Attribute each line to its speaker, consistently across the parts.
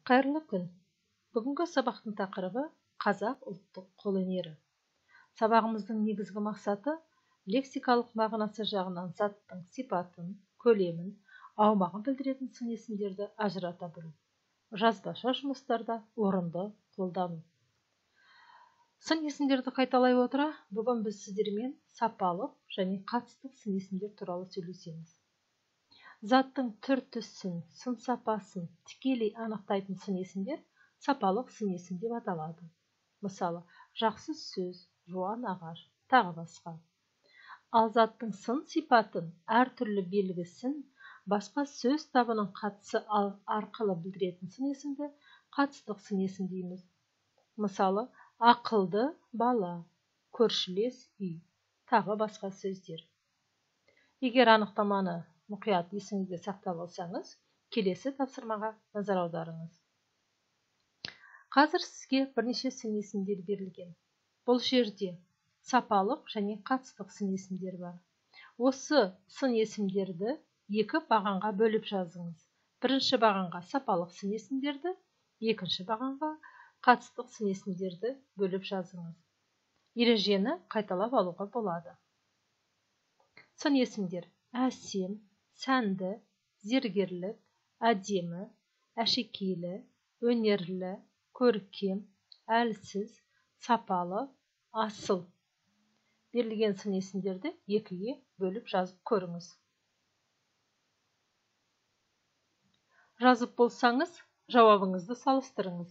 Speaker 1: Қайырлы күн. Бүгінгі сабақтың тақырыбы қазақ ұлттық қолөнері. Сабағымыздың негізгі мақсаты лексикалық мағынасы жағынан заттың сипатын, көлемін, аумағын білдіретін сын есімдерді ажырата білу. Жазбаша жұмыстарда орынды қолдану. Сын есімдерді қайталай отыра, бүгін біз сіздермен сапалық және қатыстық сын есімдер туралы сөйлесеміз. Заттың түр-түсін, сын сапасын тікелей анықтайтын сын есімдер сапалық сын есім деп аталады. Мысалы, жақсы сөз, жуан ағаш, тағы басқа. Ал заттың сын сипатын, әртүрлі белгісін басқа сөз табының қатысы арқылы білдіретін сын есімді қатыстық сын есім дейміз. Мысалы, ақылды бала, көршілес үй, тағы басқа сөздер. Егер анықтаманы мұқият есіңізде сақтап алсаңыз, келесі тапсырмаға назар аударыңыз. Қазір сізге бірнеше сын есімдер берілген. Бұл жерде сапалық және қатыстық сын есімдер бар. Осы сын есімдерді екі бағанға бөліп жазыңыз. Бірінші бағанға сапалық сын есімдерді, екінші бағанға қатыстық сын есімдерді бөліп жазыңыз. Ережені қайталап алуға болады. Сын есімдер: әсем, сәнді, зергерлік, әдемі, әшекейлі, өнерлі, көркем, әлсіз, сапалы, асыл. Берілген сын есімдерді екіге бөліп жазып көріңіз. Жазып болсаңыз, жауабыңызды салыстырыңыз.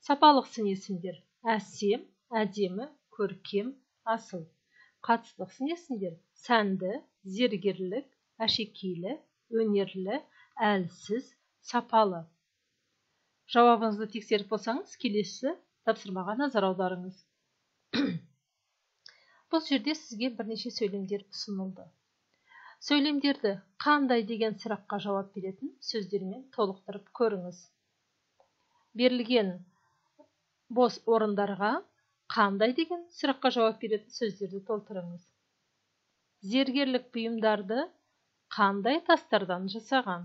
Speaker 1: Сапалық сын есімдер: әсем, әдемі, көркем, асыл. Қатыстық сын есімдер: сәнді, зергерлік, әшекейлі, өнерлі, әлсіз, сапалы. Жауабыңызды тексеріп болсаңыз, келесі тапсырмаға назар аударыңыз. Бұл жерде сізге бірнеше сөйлемдер ұсынылды. Сөйлемдерді қандай деген сұраққа жауап беретін сөздермен толықтырып көріңіз. Берілген бос орындарға қандай деген сұраққа жауап беретін сөздерді толтырыңыз. Зергерлік бұйымдарды қандай тастардан жасаған?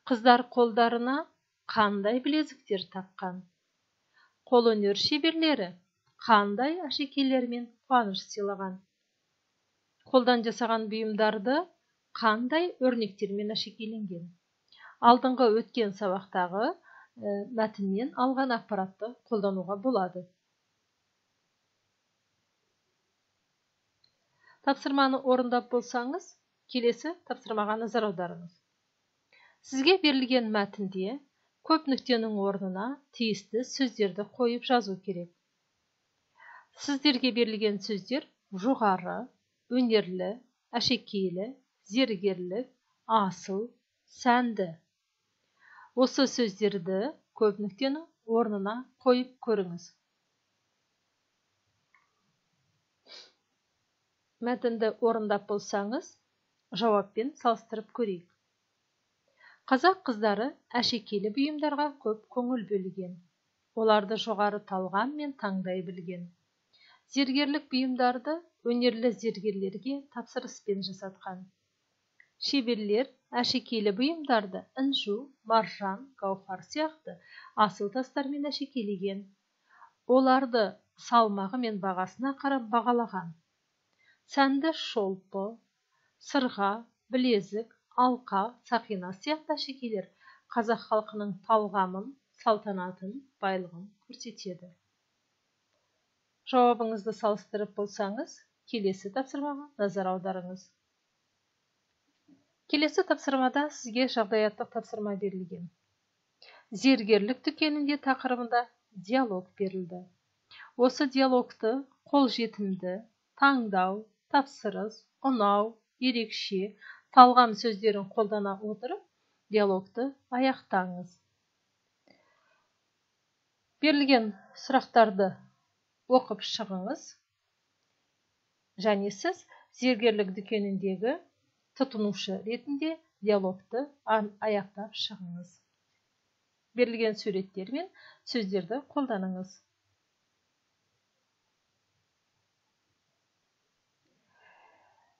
Speaker 1: Қыздар қолдарына қандай білезіктер таққан? Қолөнер шеберлері қандай әшекейлермен қуаныш сыйлаған? Қолдан жасаған бұйымдарды қандай өрнектермен әшекейленген? Алдыңғы өткен сабақтағы мәтіннен алған ақпаратты қолдануға болады. Тапсырманы орындап болсаңыз, келесі тапсырмаға назар аударыңыз. Сізге берілген мәтінде көп нүктенің орнына тиісті сөздерді қойып жазу керек. Сіздерге берілген сөздер: жоғары, өнерлі, әшекейлі, зергерлік, асыл, сәнді. Осы сөздерді көп нүктенің орнына қойып көріңіз. Мәтінді орындап болсаңыз, жауаппен салыстырып көрейік. Қазақ қыздары әшекейлі бұйымдарға көп көңіл бөлген. Оларды жоғары талғаммен таңдай білген. Зергерлік бұйымдарды өнерлі зергерлерге тапсырыспен жасатқан. Шеберлер әшекейлі бұйымдарды інжу, маржан, гауһар сияқты асыл тастармен әшекейлеген. Оларды салмағы мен бағасына қарап бағалаған. Сәнді шолпы, сырға, білезік, алқа, сақина сияқты әшекейлер қазақ халқының талғамын, салтанатын, байлығын көрсетеді. Жауабыңызды салыстырып болсаңыз, келесі тапсырмаға назар аударыңыз. Келесі тапсырмада сізге жағдаяттық тапсырма берілген. Зергерлік дүкенінде тақырыбында диалог берілді. Осы диалогты қолжетімді, таңдау, тапсырыс, ұнау, ерекше, талғам сөздерін қолдана отырып, диалогты аяқтаңыз. Берілген сұрақтарды оқып шығыңыз. Және сіз зергерлік дүкеніндегі тұтынушы ретінде диалогты аяқтап шығыңыз. Берілген суреттер мен сөздерді қолданыңыз.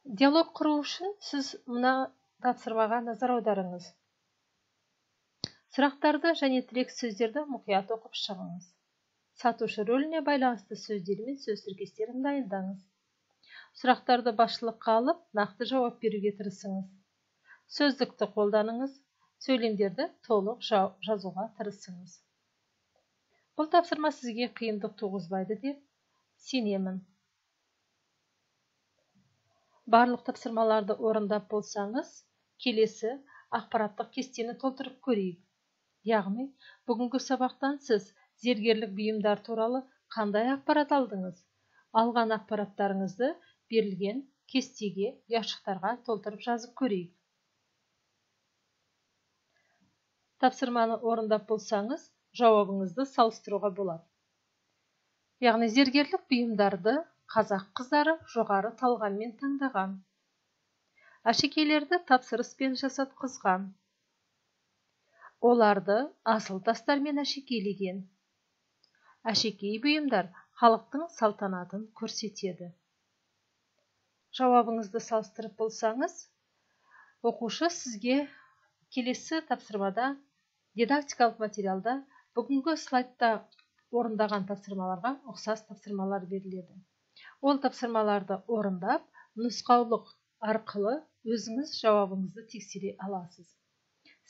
Speaker 1: Диалог құру үшін сіз мына тапсырмаға назар аударыңыз. Сұрақтарды және тірек сөздерді мұқият оқып шығыңыз. Сатушы рөліне байланысты сөздер мен сөз тіркестерін дайындаңыз. Сұрақтарды басшылыққа алып, нақты жауап беруге тырысыңыз. Сөздікті қолданыңыз, сөйлемдерді толық жазуға тырысыңыз. Бұл тапсырма сізге қиындық туғызбайды деп сенемін. Барлық тапсырмаларды орындап болсаңыз, келесі ақпараттық кестені толтырып көрейік. Яғни, бүгінгі сабақтан сіз зергерлік бұйымдар туралы қандай ақпарат алдыңыз? Алған ақпараттарыңызды берілген кестеге, ұяшықтарға толтырып жазып көрейік. Тапсырманы орындап болсаңыз, жауабыңызды салыстыруға болады. Яғни, зергерлік бұйымдарды қазақ қыздары жоғары талғаммен таңдаған. Әшекейлерді тапсырыспен жасатқызған. Оларды асыл тастармен әшекейлеген. Әшекей бұйымдар халықтың салтанатын көрсетеді. Жауабыңызды салыстырып болсаңыз, оқушы сізге келесі тапсырмада, дидактикалық материалда бүгінгі слайдта орындаған тапсырмаларға ұқсас тапсырмалар беріледі. Ол тапсырмаларды орындап, нұсқаулық арқылы өзіңіз жауабыңызды тексере аласыз.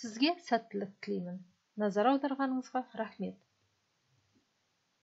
Speaker 1: Сізге сәттілік тілеймін. Назар аударғаныңызға рахмет.